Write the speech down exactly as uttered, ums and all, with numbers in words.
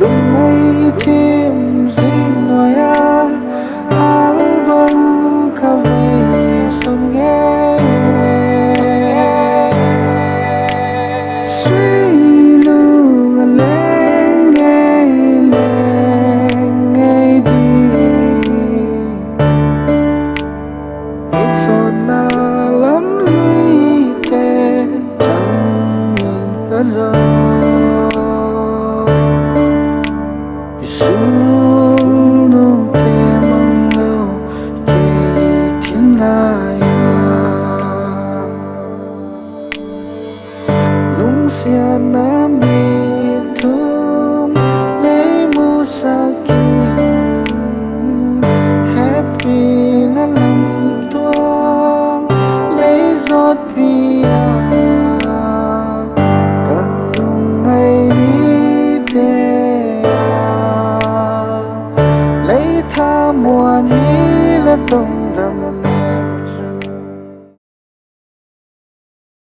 Lungngai thim zing nuai a, album ka vei sun ngei. Sui lung a leng ngei, leng ngei di. I sawtna lam luite chang in ka zo. I sulnungte mang lo kei thin lai a. Lungsiatna mi thum lei musak in, happy na lamtuang lei zawtpi a, ka lungngai mite a, lei thamuan hi la tongdam